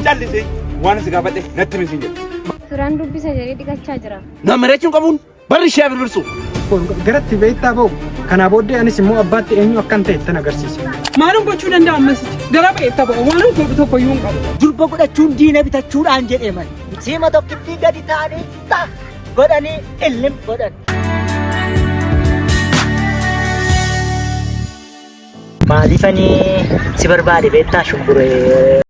Callisee waan si gaafadhe natti himi siin jedhe. Firaan dubbisa jedhee dhiqachaa jira. Na mari'achuun qabuun barri ishee birbirsu. Garatti beektaa ba'u. Kanaa booddee anis immoo abbaatti eenyu akkan ta'e ittan agarsiisa. Maalum gochuu danda'a ammasitti? Gara ba'e tapha waanan godhu tokko iyyuu hin qabu. Durba godhachuun diina bitachuudhaan jedhee mali. Siima tokkittii gadi ta'anii ta godhanii illim godhan. Maaliifani si barbaade beektaa shumburee?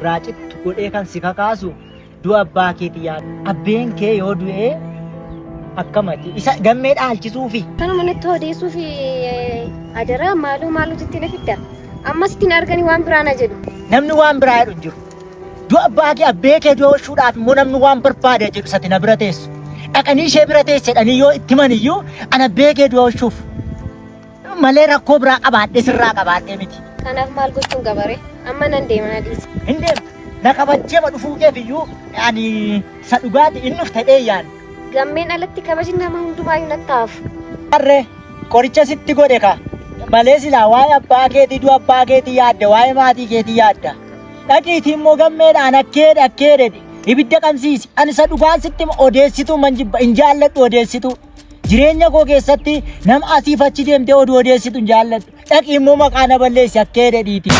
irraa cittu godhee kan si kakaasu du'a abbaa keeti yaadu. Abbeen kee yoo du'e akkamati isa gammee dhaalchisuufi. Kanuma natti odeessuuf adaraa maaloo maaloo jettee na fidda. Ammas ittiin arganii waan biraa na jedhu. Namni waan biraa jedhu hin jiru. Du'a abbaa kee abbee kee du'a oolchuudhaaf immoo namni waan barbaade jedhu sati na bira teessu. Dhaqanii ishee bira teesse jedhanii yoo itti himan iyyuu ana abbee kee du'a oolchuuf malee rakkoo biraa qabaadhee sirraa qabaadhee miti. Kanaaf maal gochuun qabaree? Amma nan deema na dhiisi. Hin deemtu. Na kabajjeema dhufuu keef iyyuu ani isa dhugaati hin dhufta jedhee yaadu. Gammeen alatti kabajni nama hundumaayyuu natti hafu. Harree qoricha sitti godhe ka malee silaa waa'ee abbaa keetii du'a abbaa keetii yaadda waa'ee maatii keetii yaadda. Dhaqiitii immoo gammeedhaan akkeedhe akkeedhe ibidda qabsiisi. Ani isa dhugaan sitti hima, odeessituu man jibba hin jaalladhu odeessituu. Jireenya koo keessatti nama asiif achi deemtee oduu odeessitu hin jaalladhu. Dhaqii immoo maqaa na balleessi akkeedhe dhiiti.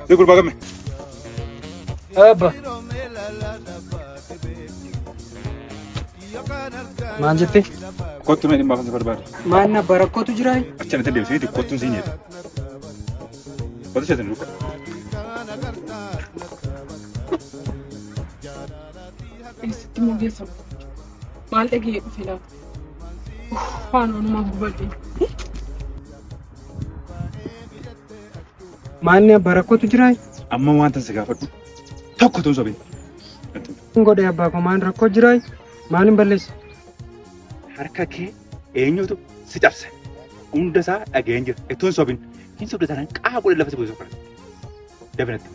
Si gurbaa gamme. Abba. Maal jette? Kottu mee dhimma si barbaada. Maal na barakkootu jiraa? Achi natti deebisee kottuun siin jedhe. Kottu isheetiin duuka. Eessatti immoo geessamu? Maal dhaga'ee dhufe laata? Waan onumaa gubadhe. Maal na barakkootu jiraa? Amma wanta si gaafadhu tokko tun sobin. Godhe abbaa koo maal rakkoo jiraa? Maal hin balleesse? Harka kee eenyutu si cabse? Hunda isaa dhaga'een jira. Itoo hin sobin. Hin sobde taanaan qaa godhe lafa si buusu kana. Dafinatti.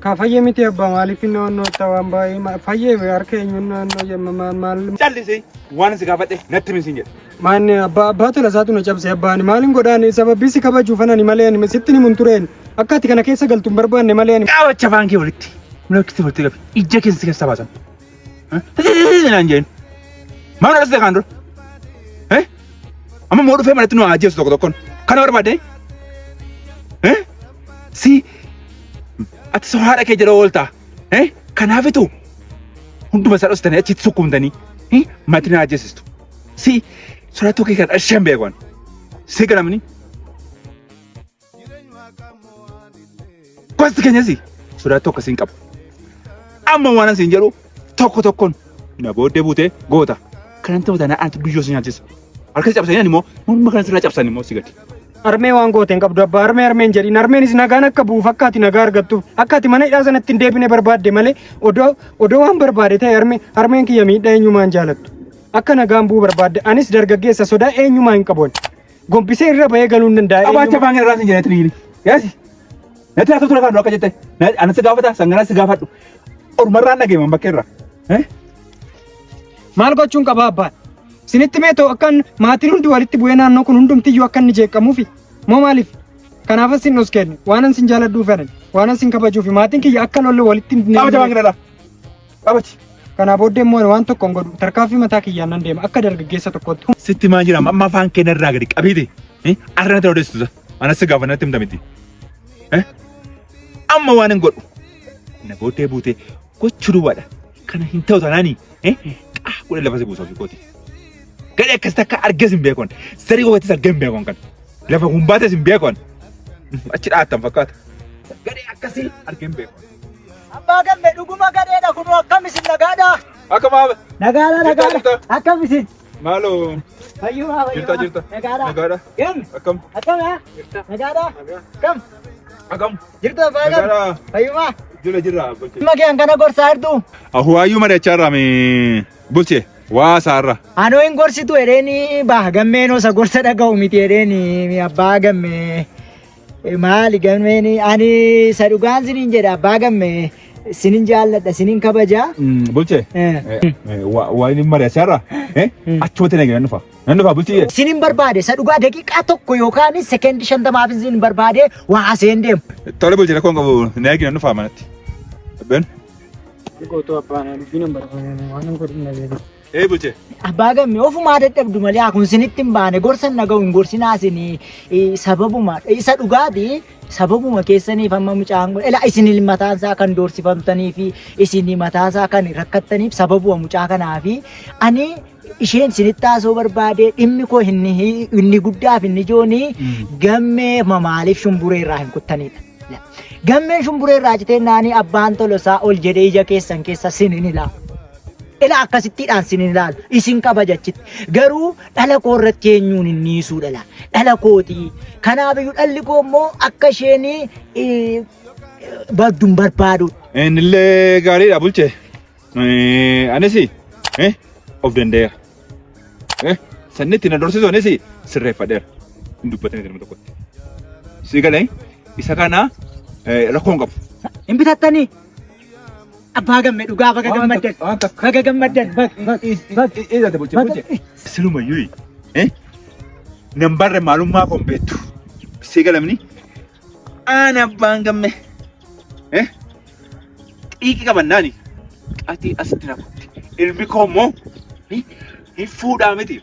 Ka fayyee miti abbaa maaliif inni naannoo itti waan baay'ee fayyee harka eenyuun naannoo jemma maal maal Callisee waan si gaafadhe natti himi siin jedhe. Maanni abbaa abbaa tola isaatu na cabse abbaan maalin godhaan sababii si kabajuuf ani malee ani sitti himun tureen akka ati kana keessa galtu hin barbaanne malee ani. Qaabacha afaan kee walitti. Mul'atti walitti qabi. Ija keessa si keessa baasan. Naan jeen. Maal dhasite kaan dura? Amma moo dhufee manatti nu ajjeesu tokko tokkoon. Kana barbaadde? Si ati so haadha kee jala ooltaa? Kanaafitu hunduma isaa dhostanii achitti sukkuumtanii maatii na ajjeesistu. Si sodaattuu kee kan dhasheen beekan. Si ganamni. Gosti keenyas sodaattuu akkasii hin qabu. Amma waan asiin jedhu tokko tokkoon na booddee buutee goota. Kanan ta'u taanaan anatu biyyoo si nyaachisa. Harka si cabsanii ani immoo morma kana sirraa cabsan immoo si gadi. Harmee waan goote hin qabdu abbaa harmee harmeen jedhin harmeenis nagaan akka bu'uuf akka ati nagaa argattuuf akka ati mana hidhaa sanatti hin deebine barbaadde malee odoo odoo waan barbaade ta'e harmee harmeen kiyya miidhaa eenyumaan jaalattu akka nagaan bu'u barbaadde anis dargaggeessa sodaa eenyumaa hin qabu ani. Gombisee irra bahee galuu hin danda'a. Qabaacha afaan irraa sin jedhee tiriiri. Yaasi. Natti haasoftu ture kaanu akka jette. Ana si gaafata sanganaa si gaafadhu. Ormarraan dhageeman bakkeerra. Maal gochuun qaba abbaan? Sinitti meetoo akkan maatiin hundi walitti bu'ee naannoo kun hundumtiyyuu akka inni jeeqamuufi moo maaliif? Kanaafas sin dhoskeen waan sin jaaladhuuf fedhan waan sin kabajuufi maatiin kiyya akka lolle walitti hin Qabacha waan kanarraa. Qabachi. Kanaa booddee immoo waan tokko hin godhu tarkaanfii mataa kiyyaan nan deema akka dargaggeessa tokkootti. Sitti maa jira amma afaan kee narraa gadi qabiiti. Arra natti odeessitu. Anas si gaafa natti himta miti. Amma waan hin godhu. Na booddee buutee gochuu duwwaadha. Kana hin ta'u taanaani. Qaa godhe lafa si buusa ofii kooti. Gadhee akkas takka argees hin beekon. Sarii kootis argee hin beekon kan. Lafa humbaates hin beekon. Achi dhaattan fakkaata. Gadhee akkasii argee hin beekon. Abbaa gamme dhuguma gadheedha kunoo akkam isin nagaadha? Akka maal? Nagaadha Jirta, nagaadha. jirta. Akkam isin? Maaloo. Fayyumaa fayyumaa. Jirta jirta. Nagaadha. Nagaadha. Gamme Akkam. akkam haa? Nagaadha. Akkam Akkam. jirtu abbaa gamme? Nagaadha. Fayyumaa. Jira jira bulchee. Dhimma kee kana gorsaa jirtu? Ahuwaayyuu mari'achaa irraa mee bulchee waa isaarra. Anoo hin gorsitu jedheeni bah gammeen osa gorsa dhaga'u miti jedheeni abbaa gamme maali gammeen ani isa dhugaan sinin jedha abbaa gamme sinin jaalladha sinin kabaja. Bulchee. Waa inni mari'achaa irraa achumatti nagee nan dhufa. Nan dhufa bulchee. Sinin barbaade isa dhugaa daqiiqaa tokko yookaan sekeendii shantamaaf sinin barbaade waa aseen deemu. Tole bulchee rakkoon qabu nagee nan dhufa manatti. Ben. Gootuu abbaan dubbiin hin barbaadne waan hin godhin dhabeetu. Ee bulchee. Abbaa gamme ofumaa dadhabdu malee kun sinitti hin baane gorsa hin dhaga'u hin gorsinaa isin sababuma isa dhugaati sababuma keessaniif amma mucaan kun ila isin mataan isaa kan doorsifamtanii fi isin mataa isaa kan rakkattaniif sababuma mucaa kanaa fi ani isheen isinitti haasoo barbaade dhimmi koo inni guddaa fi inni ijoon gammee maaliif shumburee irraa hin kuttanidha. Gammeen shumburee irraa citee naanii abbaan tolosaa ol jedhee ija keessan keessa sin hin ilaalu. Ila akkasittiidhaan sin hin ilaalu. Isin kabajachitti. Garuu dhala koo irratti eenyuun hin dhiisuu dhala. Dhala kooti. Kanaafiyyuu dhalli koo immoo akka isheen baddu hin barbaadu. Innillee gaariidha bulchee. Anis of danda'eera. Sanni itti na dorsisu anis sirreeffadheera. Hin dubbatin nama tokkotti. Si galee isa kana rakkoo hin qabu. Hin bitattanii? Abbaa gamme dhugaa baga gammaddan. Waan takka. Baga gammaddan. Baga. Eeyyate bulchee bulchee. Silumayyuu nan barre maalummaa koon beektu. Si galamni aan abbaan gamme. Xiiqii qabannaani qatii asitti na kutte. Ilmi koo immoo hin fuudhaa miti.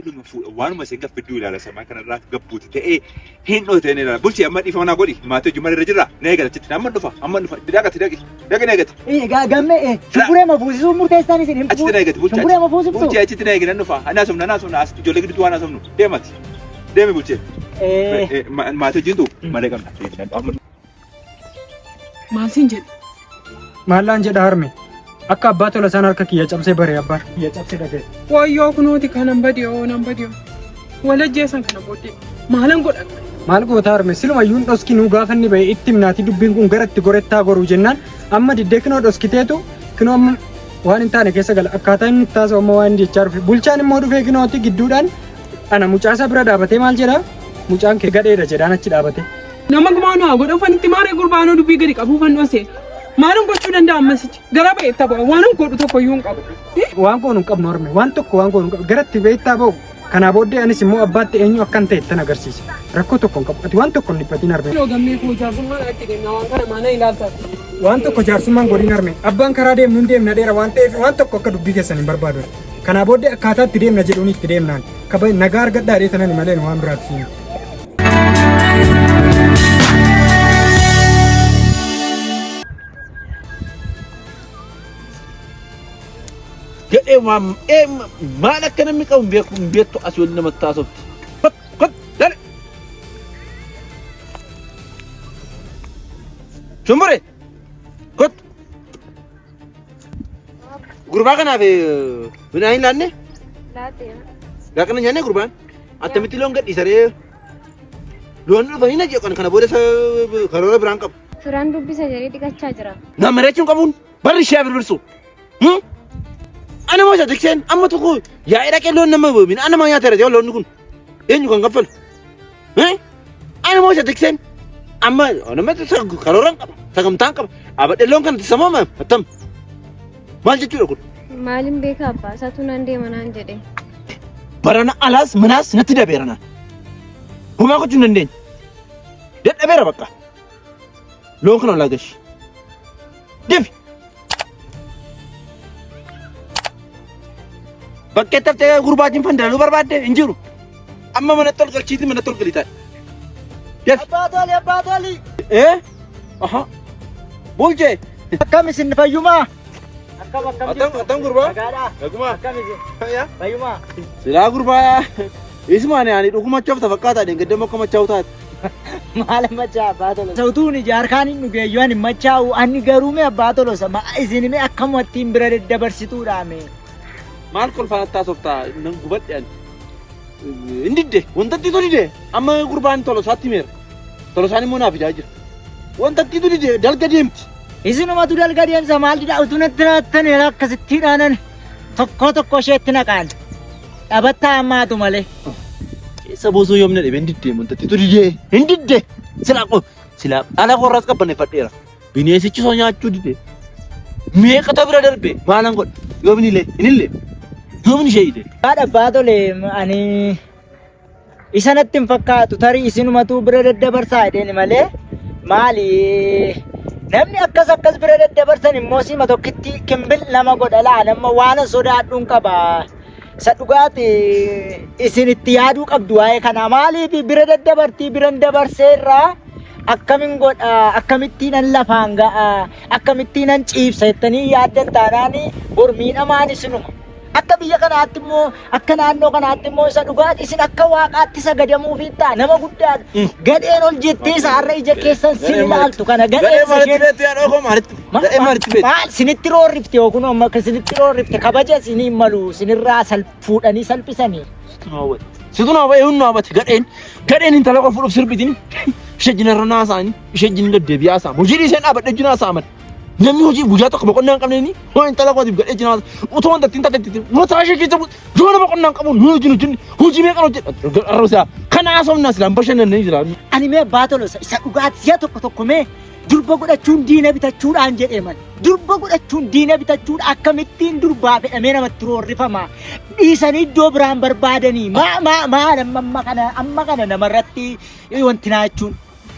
Dhuma fuudha waanuma isheen gaffidduu ilaala samaa kanarraa gabbuuti ta'ee hin dhoote inni ilaala. Bulchi amma dhiifama naa godhi maatii hojii malee irra jirra na eegata achitti amma dhufa amma dhufa dhaqati dhaqi dhaqi na eegati. Gamme shumburee ma fuusisuu murteessaan isin hin Achitti na eegati bulchi. Shumburee ma fuusiftu? Bulchi achitti na eegi nan dhufa. Anaa somna anaa somna as ijoollee gidduutti waan haasofnu deemati. Deemi bulchee. Maatii hojiintu malee qabna. Maal siin jedhe? Maallaan jedha harme akka abbaa tola isaan harka kiyya cabsee bare abbaan kiyya cabsee dhagaye. Wayyoo kunooti kanan badiyoo nan badiyoo. Walajjeessan kana booddee maalan godha? Maal goota harme silumayyuu hin dhoskinuu gaafa inni ba'e itti himnaati dubbiin kun gara itti gorettaa goruu jennaan amma diddee kinoo dhoskiteetu kinoo amma waan hin taane keessa gala akkaataa inni itti haasa'u amma waan inni jechaa dhufe bulchaan immoo dhufee kinooti gidduudhaan ana mucaasaa bira dhaabatee maal jedha mucaan kee gadheedha jedhaan achi dhaabatee. Nama gumaa nu haa godhan fanitti maaree gurbaanoo dubbii gadi qabuu fannoo see. Maalin gochuu danda'a ammasichi? Gara ba'e tapha waan godhu tokko iyyuu hin qabu. Waan goonu hin qabnu harme waan tokko waan goonu hin qabnu garatti beektaa ba'u kanaa booddee anis immoo abbaatti eenyu akkan ta'e ittan agarsiisa rakkoo tokko hin qabu ati waan tokko hin dhiphatiin harme. Yeroo gammee koo jaarsummaan alatti deemna waan kana maana ilaalta. Waan tokko jaarsummaan godhin harme abbaan karaa deemnu hin deemna dheera waan ta'eef waan tokko akka dubbii keessan hin barbaadu. Kanaa booddee akkaataa itti deemna jedhuun itti deemnaan kaba nagaa argadhaa dheetanani malee waan biraatti siin. Gadhee waan ee maal akka namni qabu hin beeku hin beektu asii waliin namatti haasofti. Kot kot dale. Shumbure kot. Gurbaa kanaaf midhaan hin laanne? Laate. Laaqana nyaanne gurbaan? Attamitti loon gadhiisa ree? Loon dhufanii na jeeqan kana booda karoora biraan qabu. Firaan dubbisa jedhee dhiqachaa jira. Na mari'achuun qabuun barri ishee birbirsu. Ana moo isa tikseen amma tokko yaa'ee dhaqee loon nama midhaan nama nyaata irra loonni kun eenyu kan kaffalu? Ana moo isa tikseen? Amma namatti karooraan qaba, sagantaan qaba. Abadhee loon kanatti samama attam. Maal jechuudha kun? Maalin beeka abbaa isaatu nan deema naan jedhe. Barana alaas manaas natti dabeera naan. Homaa gochuu hin dandeenye. Dadhabeera bakka. Loon kana olaa gashi. Deebi. Bakkeetti haftee gurbaatiin fandaluu barbaadde hin jiru. Amma manatti ol galchiiti manatti ol galii taa'e. Deebi. Abbaa toli abbaa toli. Ee? Aha. Bulchee. Akkam isin fayyumaa? Akkam akkam Attam attam gurbaa. Nagaadhaa. Nagumaa. Akkam isin Yaa. fayyumaa? Silaa gurbaa. Ismaan ani dhuguma choofta fakkaataa dheengadda akka machaa'u taate. Maal machaa abbaa tolosa. Utuun ijaarkaan hin dhugeeyyuu ani machaa'u ani garuu mee abbaa tolosa ma isin mee akkamattiin bira daddabarsituudha mee. Maal kolfaan haasoftaa nan gubadhe ani. Hin didde wantatti dide amma gurbaan tolosaatti himeera. Tolosaan immoo naaf fidaa jira. Wantatti dide dalga deemti. Isinumatu dalga deemsa maal didha utuu natti naattan yeroo akkasitti dhaanan tokko tokko isheetti naqaan. Dhabattaa ammaatu malee. Keessa buusuu yoomna dhibe hin didde wantatti dide hin didde silaa qo silaa ala qorraas qabbaneeffadheera. Bineensichi soo nyaachuu dide. Meeqatu bira darbe maalan godha yoomni illee hin illee yoomni ishee ide. Haadha abbaa tole ani isa natti hin fakkaatu tarii isinumatu bira daddabarsaa jedheen malee maali namni akkas akkas bira daddabarsan immoo sima tokkitti kimbil nama godha laa nama waan sodaadhuun qaba. Isa dhugaati isin itti yaaduu qabdu waa'ee kanaa maaliif bira daddabartii biran dabarseerraa akkamin godha akkamittiin an lafaan ga'a akkamittiin an ciibsa jettanii yaaddan taanaan bor miidhamaan isinuma. Akka biyya kanaatti immoo akka naannoo kanaatti immoo isa dhugaati isin akka waaqaatti sagadamuuf ta'a nama guddaadha. Gadheen ol jettee isa har'a ija keessan sin ilaaltu kana gadheen Gadhee maalitti isheen beektu yaa dhookoo maalitti gadhee maalitti beektu? Maal sinitti roorrifte yoo kun amma akka sinitti roorrifte kabaja isinii malu sinirraa fuudhanii salphisanii. Situ na hawwate. Situ na hawwate eenyu na hawwate gadheen gadheen intala koo fuudhuuf sirbitiin ishee jinarra naasaani ishee jin gaddeebi'aa isaa hojii dhiiseen dhaabadhe jinaa isaa male. Namni hojii guyyaa tokko boqonnaa hin qabne ni waan intala kootiif gadhee jinaa utoo wanta ittiin taate mataa ishee keessa yoona boqonnaa hin qabu nu hojii hojii hojii meeqan hojjedha arrabsaa kana haasofnaa silaan bashannanne jira. Ani mee abbaa tolosa isa dhugaati si'a tokko tokko mee durba godhachuun diina bitachuudhaan jedhee man. Durba godhachuun diina bitachuudha akkamittiin durbaa fedhamee namatti roorrifama. Dhiisanii iddoo biraan barbaadanii maa maa maal amma amma kana amma kana namarratti wanti naa jechuun.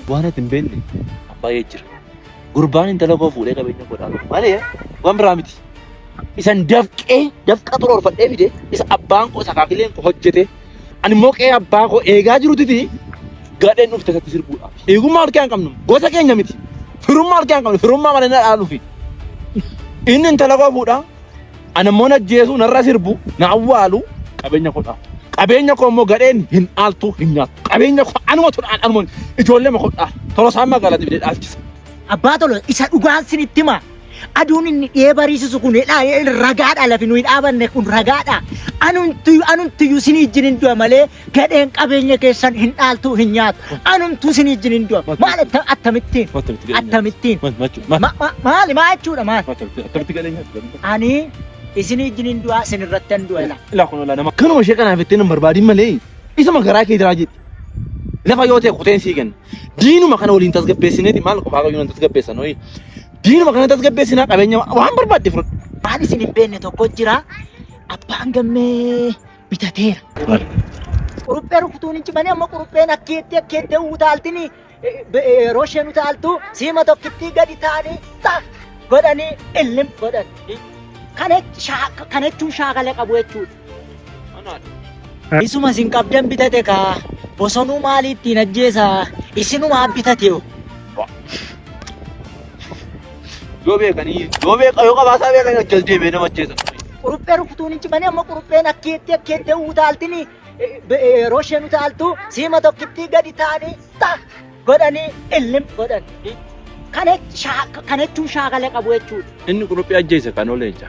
Waan ati hin beekne baay'ee jira. Gurbaan intala koo fuudhee qabeenya koo dhaalu malee waan biraa miti. Isan dafqee dafqa xuroorfadhee fide isa abbaan koo isa akaakileen koo hojjete ani immoo qe'ee abbaa koo eegaa jirutiti gadheen dhufte isatti sirbuudhaaf. Eegummaa harkaa hin qabnu gosa keenya miti. Firummaa harkaa hin qabnu firummaa malee na dhaaluufi. Inni intala koo fuudha ani immoo na ajjeesu narra sirbu na awwaalu qabeenya koo dhaalu. Qabeenya koo immoo gadheen hin dhaaltu hin nyaattu. Qabeenya koo anumatu dhaal anuma ijoollee ma koo dhaal. Tolosaan magaalaatti fidee dhaalchisa. Abbaa tolo isa dhugaan sinitti hima. Aduun inni dhiyee bariisisu kun ragaadha lafi nuyi dhaabanne kun ragaadha. Anumtuyyuu sinii ijjin hin du'a malee gadheen qabeenya keessan hin dhaaltu hin nyaatu. Anumtuu sinii ijjin hin du'a. Maal akkamittiin? Akkamittiin? Maali maa jechuudha maal? Akkamitti gadheen nyaatu? Ani isinii ijjin hin du'a isin irratti hin du'a. Ilaa kun olaa nama. Kanuma ishee kanaaf ittiin hin barbaadin malee isuma garaa kee jiraa jedhi. Lafa yoo ta'e kuteen sii kenna. Diinuma kana waliin tasgabbeessineeti maal qofaa qayyuu nan tasgabbeessan hoyi. Diinuma kana tasgabbeessinaa qabeenya waan barbaadde fudhadhu. Waan isin hin beekne tokko jira. Abbaan gammee bitateera. Quruphee rukutuun hin cimanii amma qurupheen akkeetti akkeetti utaaltini yeroo isheen utaaltu siima tokkittii gadi ta'anii ta godhanii illim godhan. Kana jechuun shaakala qabu jechuudha. Isuma isin qabdan bitate kaa bosonuu maalii ittiin ajjeesa isinumaa bitate yoo. Yoo beekanii yoo beeka yoo qabaasaa beekanii ajjas deemee nama ajjeesa. Quruphee rukutuun hin cimanii amma qurupheen akkeetti akkeetti utaaltini yeroo isheen utaaltu siima tokkittii gadi ta'anii ta godhanii illim godhan. Kana jechuun shaakala qabu jechuudha. Inni quruphee ajjeese kan oo leenca.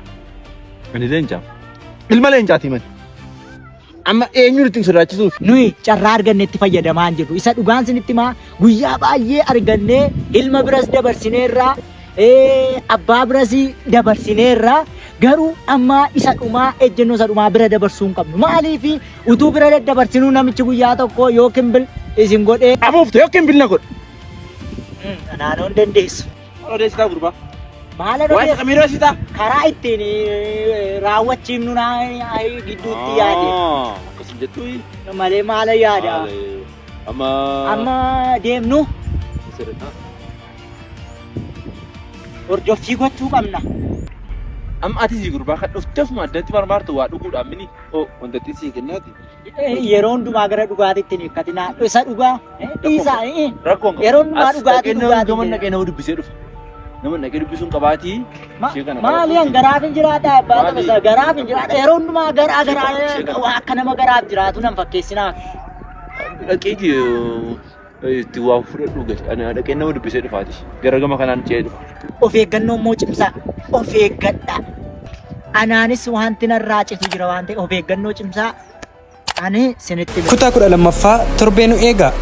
Inni leenca. Ilma leencaati mani. Amma eenyuun ittiin sodaachisuuf? Nuyi carraa arganne itti fayyadamaa hin jirru. Isa dhugaan sinitti himaa guyyaa baay'ee argannee ilma biras dabarsineerraa abbaa biras dabarsineerraa garuu amma isa dhumaa ejjennoo isa dhumaa bira dabarsuu hin qabnu. Maaliif utuu bira daddabarsinuu namichi guyyaa tokko yookiin bil isin godhee Afuufte yookiin bilna godhe. Naannoo hin dandeessu. Maal odeessitaa gurbaa? Maal Waa'ee isa odeessu? kamii odeessitaa? Karaa ittiin raawwachiifnu naa gidduutti yaade. Akkasuma jettu. Malee maala yaada? Amma. Amma deemnu hordoffii gochuu qabna. Amma ati si gurbaa kan dhuftee ofuma addatti marmaartu waa dhuguudhaan mini wanta itti sii kennaati. Yeroo hundumaa gara dhugaatiitti hin hirkatinaa. Isa dhugaa dhiisaa. Rakkoon qabu. Yeroo hundumaa As dhugaatii dhaqee nama dhugaatii gama jedha. dhaqee nama dubbisee dhufa. Nama dhaqee dubbisuun qabaatii. Ishee kana Maali an garaaf hin jiraadha abbaa Maali? tapha garaaf hin jiraadha yeroo hundumaa garaa garaa Ishee kana. akka nama garaaf jiraatu nan fakkeessinaa. Dhaqeeti itti waa fudhadhu gali. Ani dhaqee nama dubbisee dhufaati. Gara gama kanaan ce'ee dhufa. Of eeggannoo immoo cimsaa. Of eeggadha. Anaanis wanti narraa citu jira waan ta'eef of eeggannoo cimsaa. Ani sinitti hima. Kutaa 12ffaa torbee nu eegaa.